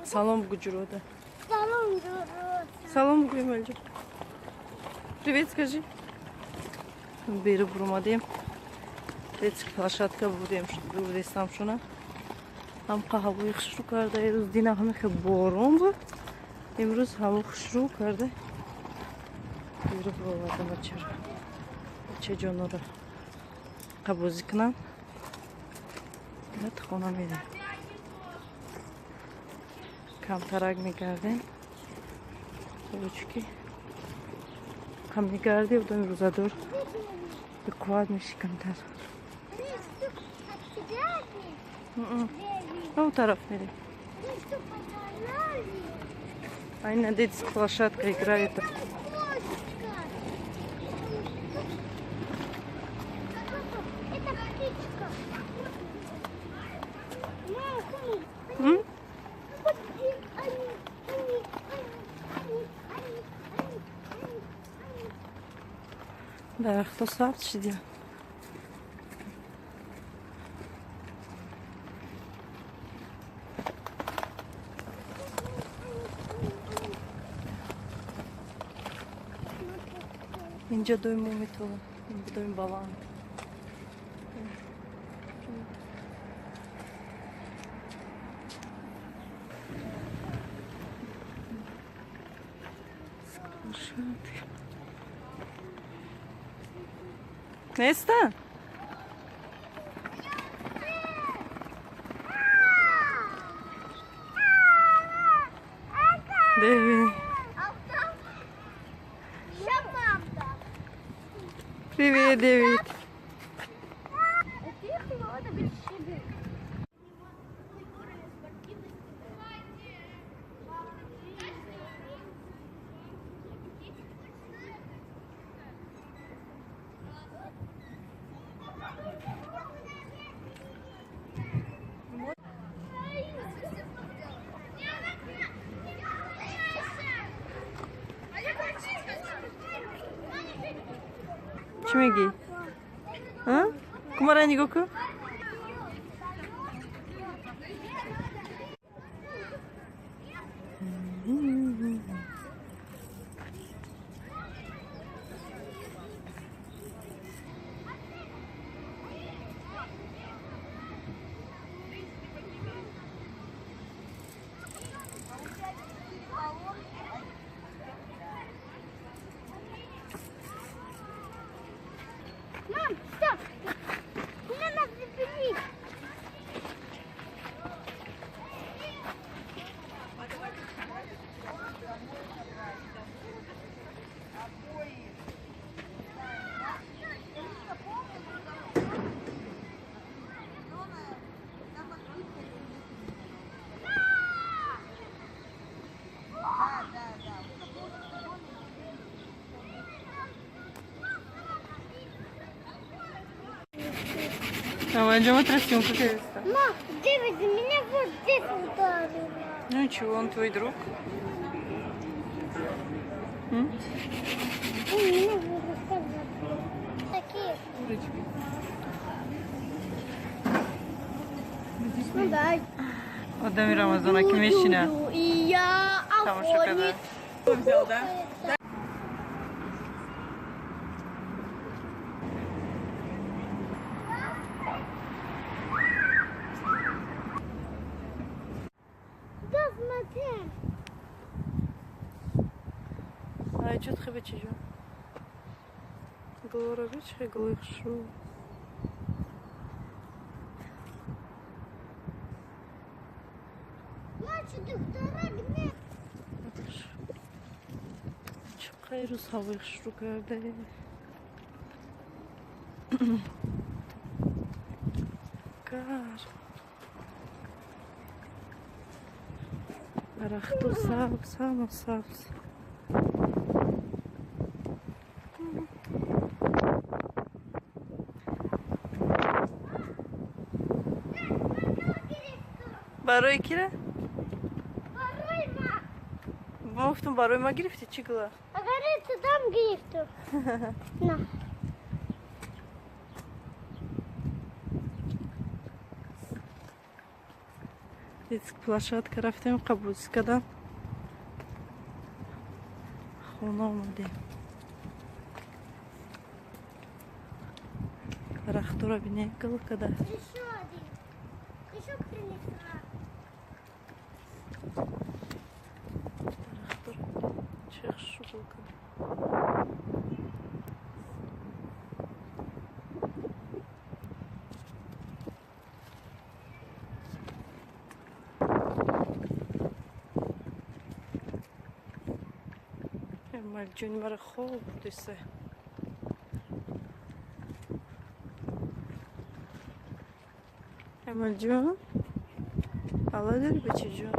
Салом бугу ҷурода. Салом ҷурода. Салом бугу, Эмалҷон. Привет скажи. Беру буромадем. Детский площадка будем, будестам шуна. Ҳамқа ҳавои хушрӯ карда. Ирӯз дина ҳамихе борон буд. Имрӯз ҳаво хушрӯ карда. Беру буровардам бачаро. Бачаҷонора қабозӣ кунам. Баъд хона мерем. Камтарак мегардем. Ручки. Кам мегарди, одами рӯзадор беқувват меши камтар. Он тараф мерем. Ай на детской площадка играет. Дарахто сабз шидия. Инҷа доим мо метавон, доим баланд. Неста? Дэви. Привет, Дэвид. Чӣ мегӣ? Кумара нигоҳ кун. Мам, стоп! Меня надо запилить! Давай, трясем, какая. Мам, Дэвид, меня вот здесь ударил. Ну ничего, он твой друг. М? Он меня вот рассказал. Такие. Курочки. Ну да. Одами Рамазона ки мешина. И я Тамошо карда. Взял, да? Да, смотри. Ай, чё ты бачижо? Голора бачи, голой шу. Значит, доктора гне. Чӣ рӯз ҳавои хушрӯ карда. Гарм. Дарахту сабз, ҳама сабз. Барои кира? Барои ма. Ма гуфтам барои ма гирифтӣ, чӣ гула? Агар ту дам гирифту. На. Детский площадка рафтем, қабулсӣ кардан, хона омадем. Дарахтора бинем, гул када. Еще один. Еще принесла. Дарахтора чӣ хушу гул када. Ҷони мара хоб бурдиса. Эмалҷон, алла дори, бачаҷон.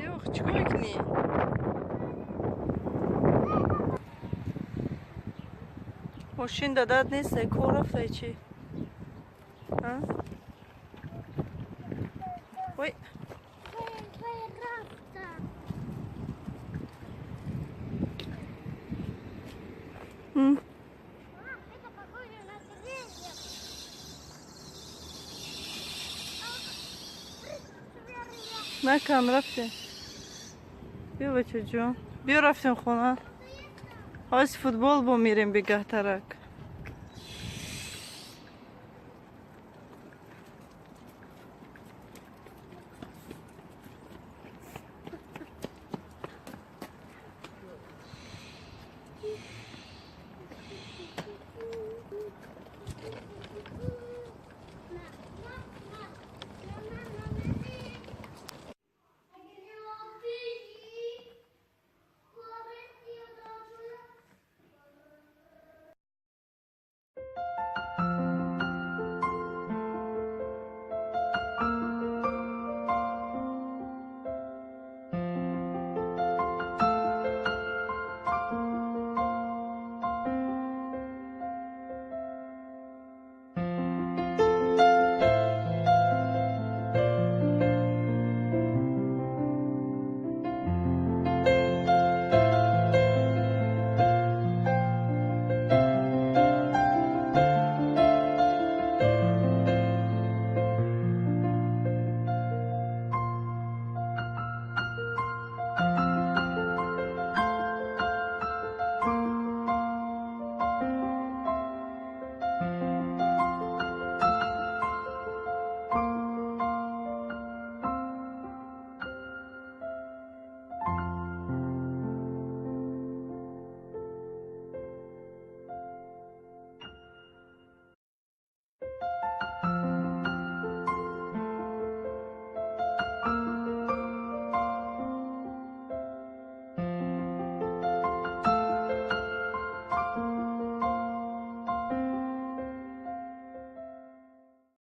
Ёх, чӣ кор мекунӣ? Мошин дадат нест, кор рафтай чӣ? Ой. Это похоже на деревья. Накан, рафтем. Биё, бачаҷон. Биё, рафтем хона. Ҳози футбол бо мирем бегаҳтарак.